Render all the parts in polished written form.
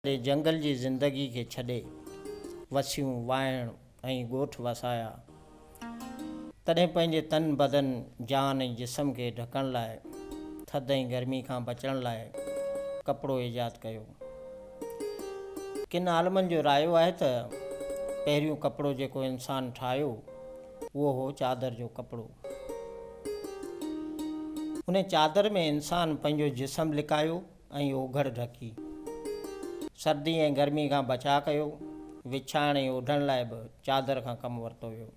جنگل جي زندگي کي ڇڏي وسيون وائڻ ۽ ڳوٺ وسايا، تڏهن پنهنجي تن بدن، جان ۽ جسم کي ڍڪڻ لاء، ٿڌ ۽ گرمي کان بچڻ لاء ڪپڙو ايجاد ڪيو. ڪن عالمن جو رايو آهي ته پهريون ڪپڙو جيڪو انسان ٺاهيو، اهو هو چادر جو ڪپڙو. ان چادر ۾ انسان پنهنجو جسم لڪايو ۽ اوگهڙ ڍڪي، سردي ۽ گرمي کان بچاء ڪيو. وڇائڻ ۽ اوڍڻ لاء به چادر کان ڪم ورتو ويو.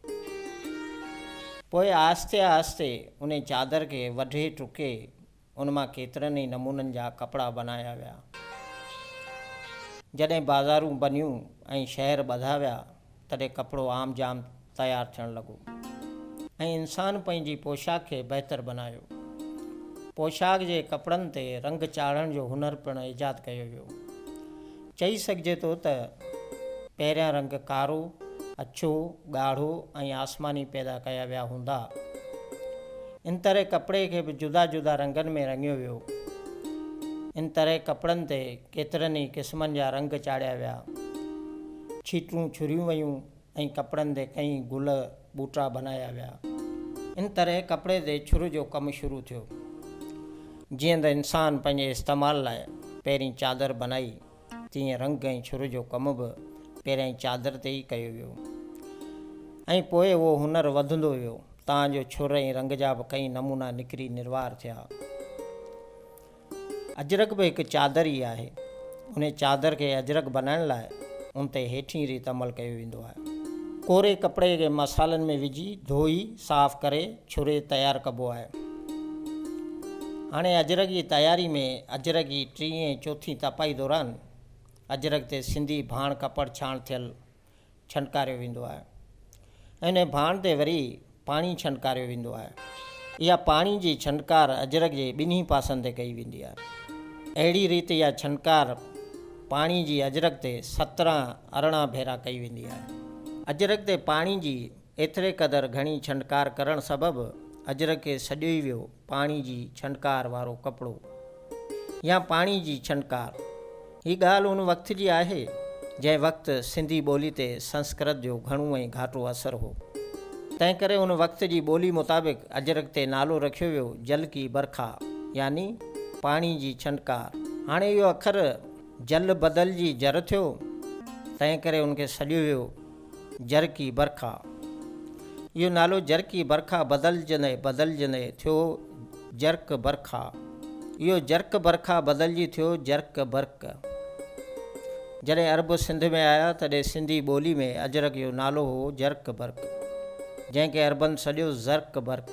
پوء آهستي آهستي انهي چادر کي وڍي ٽڪي ان مان ڪيترن ئي نمونن جا ڪپڙا بنايا ويا. جڏهن بازارون بنيون ۽ شهر ٻڌا ويا، تڏهن ڪپڙو عام جام تيار ٿيڻ لڳو ۽ انسان پنهنجي پوشاڪ کي بهتر بنايو. پوشاڪ جي ڪپڙن تي رنگ چاڙهڻ جو هنر پڻ ايجاد ڪيو ويو. چئي سگهجي ٿو ته پهريان رنگ ڪارو، اڇو، ڳاڙهو ۽ آسماني پيدا ڪيا ويا هوندا. ان طرح ڪپڙي کي به جدا جدا رنگن ۾ رڱيو ويو. ان طرح ڪپڙن تي ڪيترن ئي قسمن جا رنگ چاڙهيا ويا. ڇيٽون ڇريون ويون ۽ ڪپڙن تي ڪئين گل ٻوٽا بنايا ويا. ان طرح ڪپڙي تي ڇر جو ڪم شروع ٿيو. جيئن ته انسان پنهنجي استعمال لاء پهرين چادر بنائي، تيئن رنگ ۽ ڇر جو ڪم به پهريائين چادر تي ئي ڪيو ويو ۽ پوء اهو هنر وڌندو ويو، تان جو ڇر ۽ رنگ جا به ڪئين نمونا نڪري نروار ٿيا. اجرڪ به هڪ چادر ئي آهي. انهي چادر کي اجرڪ بنائڻ لاء ان تي هيٺين ريت عمل ڪيو ويندو آهي. ڪوري ڪپڙي کي مصالحن ۾ وجهي ڌوئي صاف ڪري ڇري تيار ڪبو آهي. هاڻي اجرڪ جي تياري ۾ اجرڪ جي ٽين ۽ چوٿين تپائي دوران اجرڪ تي سنڌي ڀاڻ ڪپڙ ڇاڻ ٿيل ڇنڊڪاريو ويندو آهي ۽ انهي ڀاڻ تي وري پاڻي ڇنڊڪاريو ويندو آهي. اها پاڻي جي ڇنڊڪار اجرڪ جي ٻنهي پاسن تي ڪئي ويندي آهي. اهڙي ريت اها ڇنڊڪار پاڻي جي اجرڪ تي 17 18 ڀيرا ڪئي ويندي آهي. اجرڪ تي پاڻي جي ايتري قدر گهڻي ڇنڊڪار ڪرڻ سبب اجرڪ کي سڏيو ئي ويو پاڻي جي ڇنڊڪار وارو ڪپڙو يا پاڻي جي ڇنڊڪار. هي ڳالهه ان وقت جي آهي، جنهن وقت سنڌي ٻولي تي سنسڪرت جو گهڻو ۽ گهاٽو اثر هو. تنهنڪري ان وقت جي ٻولي مطابق اجرڪ تي نالو رکيو ويو جل ڪي برکا يعني پاڻي جي ڇنڊڪار. هاڻي اهو اکر جل بدلجي جر ٿيو، تنهنڪري ان کي سڏيو ويو جرڪي برکا. اهو نالو جرڪي برکا بدلجندي بدلجندي ٿيو جرڪ برکا. اهو جرڪ برکا بدلجي ٿيو جرڪ برڪ. جڏهن عرب سنڌ ۾ آيا تڏهن سنڌي ٻولي ۾ اجرڪ جو نالو هو جرڪ برڪ، جنهن کي عربن سڏيو زرق برق.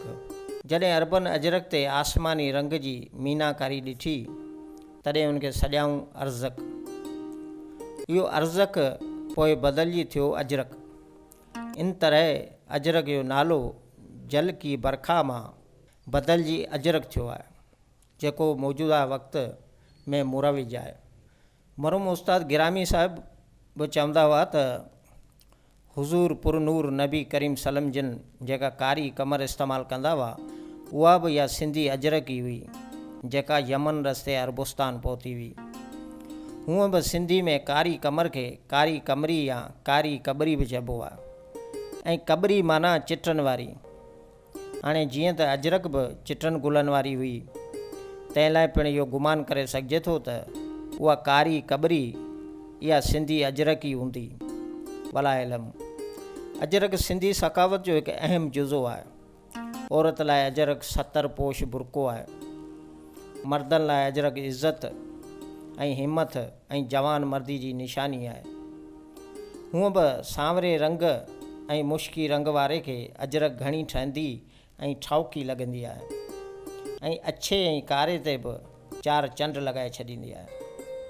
جڏهن عربن اجرڪ تي آسماني رنگ جي ميناڪاري ڏٺي، تڏهن ان کي سڏيائون ارزق. اهو ارزق پوء بدلجي ٿيو اجرڪ. ان طرح اجرڪ جو نالو جل ڪي برکا مان بدلجي اجرڪ ٿيو آهي، جيڪو موجوده وقت ۾ مروج آهي. مرحوم استاد گرامي صاحب به چوندا هئا ته حضور پر نور نبي ڪريم صلعم جن جيڪا ڪاري ڪمر استعمال ڪندا هئا، اها به اها سنڌي اجرڪ ئي هئي، جيڪا يمن رستي عربستان پهتي هئي. هونء به سنڌي ۾ ڪاري ڪمر کي ڪاري ڪمري يا ڪاري ڪٻري به چئبو آهي ۽ ڪٻري معنيٰ چٽن واري. هاڻي جيئن ته اجرڪ به چٽن گلن واري هئي، تنهن لاء پڻ اهو گمان ڪري سگهجي ٿو ته اها ڪاري ڪٻري اها سنڌي اجرڪ ئي هوندي. ولاعلم. اجرڪ سنڌي ثقافت جو هڪ اهم جزو آهي. عورت لاء اجرڪ ستر پوش برقعو آهي. مردن لاء اجرڪ عزت ۽ همٿ ۽ جوان مردي جي نشاني آهي. هونء به سانوري رنگ ۽ مشڪي رنگ واري کي اجرڪ گهڻي ٺهندي ۽ ٺاهوڪي لڳندي آهي ۽ اڇي ۽ ڪاري تي به چار چنڊ لڳائي ڇڏيندي آهي.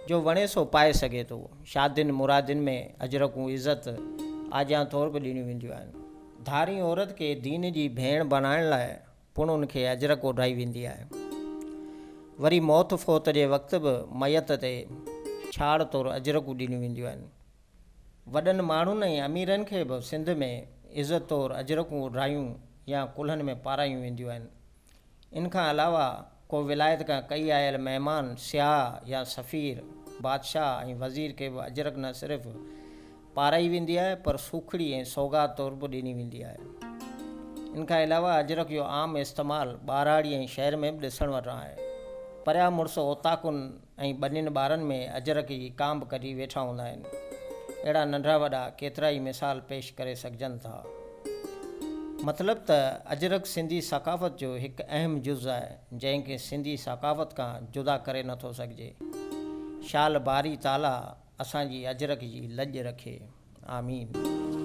جو وڻي سو پائي سگهي ٿو. شادين مرادين ۾ اجرڪون عزت آجيان طور به ڏنيون وينديون آهن. ڌارين عورت کي دين جي ڀيڻ بڻائڻ لاء پڻ ان کي اجرڪ اوڍائي ويندي آهي. وري موت فوت جي وقت به ميت تي ڇاڙ طور اجرڪون ڏنيون وينديون آهن. وڏن ماڻهن ۽ اميرن کي به سنڌ ۾ عزت طور اجرڪون اوڍايون يا ڪلهن ۾ پارايون وينديون آهن. ان کان علاوه ڪو ولايت کان ڪهي آيل مهمان، سياح يا سفير بادشاهه ۽ وزير کي به اجرڪ نه صرف پارائي ويندي آهي پر سوکڙي ۽ سوغات طور به ڏني ويندي آهي. ان کان علاوه اجرڪ جو عام استعمال ٻهراڙي ۽ شهر ۾ به ڏسڻ وٽان آهي. پريا مڙس اوطاقن ۽ ٻنين ٻارن ۾ اجرڪ جي ڪانڀ ڪڍي ويٺا هوندا آهن. اهڙا ننڍا وڏا ڪيترائي مثال پيش ڪري سگهجن ٿا. مطلب ته اجرڪ سنڌي ثقافت جو هڪ اهم جز آهي، جنهن کي سنڌي ثقافت کان جدا ڪري نٿو سگهجي. شال باري تعاليٰ اسان جي اجرڪ جي لڄ رکي. آمين.